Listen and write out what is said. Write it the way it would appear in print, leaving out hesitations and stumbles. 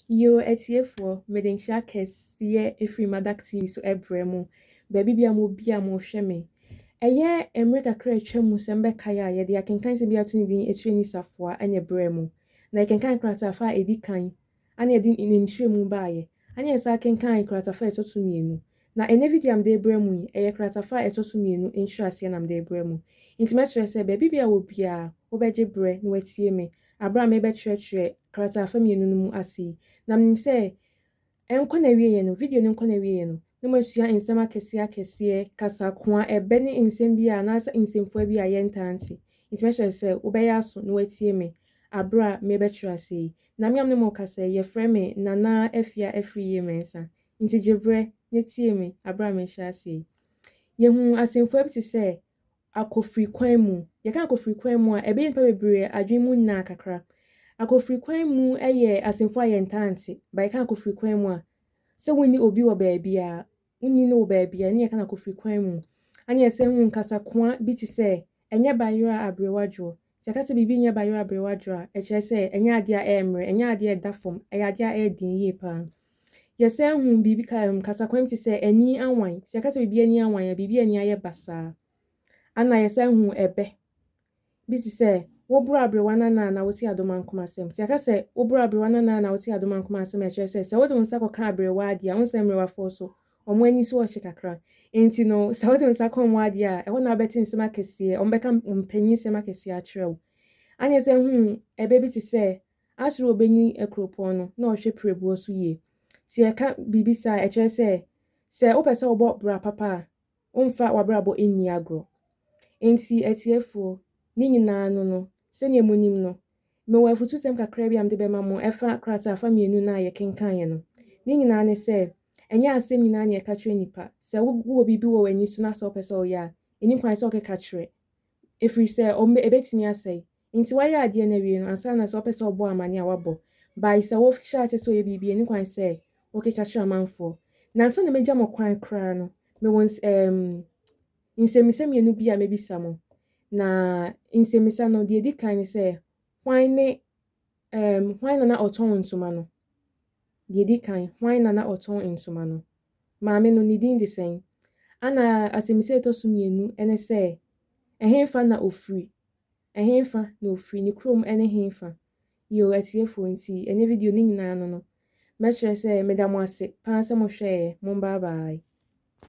Yoo atiefoɔ, mede nkyea kɛseɛ ɛfiri Madak TV so ɛbrɛ mo, baabi bia mo bia mo hwɛ me. Ɛyɛ mmerɛ kakra atwa mu sɛ mobɛkae a yɛde akenkan sɛm bi ato ne din Etire Ni Safoa ɛna ɛbrɛɛ mo. Na yɛkenkan kratafa a ɛdi kan ana yɛde ne nkyerɛmu baeɛ. Ana yɛsan kenkan kratafa a ɛtɔ so mmienu. Na ɛnɛ video a mede rebrɛ mo yi, ɛyɛ kratafa a ɛtɔ so mmienu nkyerɛaseɛ na mede rebrɛ mo. Nti mɛsrɛ sɛ baabi bia wɔ biara, wobɛgye berɛ na watie me aberɛ a merebɛkyerɛkyerɛ kratafa mmienu no mu ase yi. Na menim sɛ ɛnkɔ n'awieɛ no, video no nkɔ n'awieɛ no, na moasua nsɛm akɛseɛ akɛseɛ, kasakoa, ɛbɛ ne nsɛm bi a anaasɛ nsɛmfua bi a yɛntaa nte. Nti mɛsrɛ sɛ wobɛyɛ aso na watie me aberɛ a merebɛkyerɛ aseɛ yi. Na me a me ne mo rekasa yi, yɛfrɛ me Nana Afia Afriyie Mensah. Nti gye berɛ na tie me aberɛ a merehyɛ aseɛ yi. Yɛhuu asɛmfua bi te sɛ akofiri kwan mu. Yɛka akofiri kwan mu a, ɛbɛyɛ nnipa bebree adwene mu nnaa kakra. Akofiri kwan mu yɛ asɛmfua a yɛntaa nte, but yɛka akofiri kwan mu a, sɛ wonni obi wɔ baabi a, wonni no wɔ baabi a, ɛne yɛka no akofiri kwan mu. Ɛne yɛsɛ hu nkasakoa bi te sɛ, ɛnyɛ bayerɛ a aberewa dwoɔ. Sɛ yɛka sɛ biribi nyɛ bayerɛ a aberewa dwoɔ a, ɛkyerɛ sɛ ɛnyɛ adeɛ a ɛyɛ mmerɛ, ɛnyɛ adeɛ a ɛda fam, ɛyɛ adeɛ a ɛyɛ den yie paa. Yɛsan hu biribi ka kasakoa bi te sɛ ani awan. Sɛ yɛka sɛ biribi ani awan a, biribi ani ayɛ basaa. Ana yɛsan hu ɛbɛ bi te sɛ woboro aberewa no anaa na wote adomankoma asɛm. Sɛ yɛka sɛ woboro aberewa no anaa na wote adomankoma asɛm a, ɛkyerɛ sɛ sɛ wode wo nsa kɔka aberewa adeɛ a, wohu sɛ mmerewafoɔ so, wɔn ani so ɔhye kakra. Enti no, sɛ wode wo nsa ka wɔn adeɛ a, ɛhɔ na wobɛte nsɛm akɛseɛ, wɔbɛka mpanyinsɛm akɛseɛ akyerɛ wo. Ana yɛsan hu ɛbɛ bi te sɛ Asoro obenyin akuropɔn no na ɔhwɛ pirebuo so yie. Sɛ yɛka biribi saa a, ɛkyerɛ sɛ, sɛ wopɛ sɛ wobɔ bra papa a, womfa w'abrabɔ nni agorɔ. Enti atiefoɔ, ne nyinaa no no, sɛdeɛ monim no, mewɔ afutusɛm kakra bi a mede bɛma mo ɛfa krataafa mmienu no a yɛkenkaneɛ no. Ne nyinaa ne sɛ, ɛnyɛ asɛm nyinaa na yɛka kyerɛ nnipa. Sɛ wowɔ biribi wɔ w'ani so na sɛ wopɛ sɛ woyɛ a, ɛnni kwan sɛ wokeka kyerɛ, ɛfiri sɛ ɛbɛtumi asɛe. Nti wayɛ adeɛ no awie no ansa na sɛ ɔpɛ sɛ ɔbɔ amane a wabɔ. By sɛ wo hyɛ aseɛ sɛ ɔyɛ biribi a ɛni kwan sɛ wo keka kyerɛ amanfoɔ. Na ansa na mɛgya mo kwan koraa no mewɔ ns ɛɛm nsɛmmisa mmienu bi a mɛbisa mo. Na nsɛmmisa no deɛ ɛdi kan ne sɛ hwan ne ɛɛm hwan na na ɔtɔn ntoma no? Deɛ ɛdi kan hwan na na ɔtɔn ntoma no? Maame no ne din de sɛn? Ana asɛmmisa a ɛtɔ so mmienu ne sɛ ɛhenfa na ɔfiri? Ɛhenfa na ofiri? Ne kurom ne henfa? Yoo atiefoɔ nti ɛnɛ video no nyinaa no no mɛkyerɛ sɛ meda mo ase paa sɛ mo hwɛɛeɛ. Mo bye bye.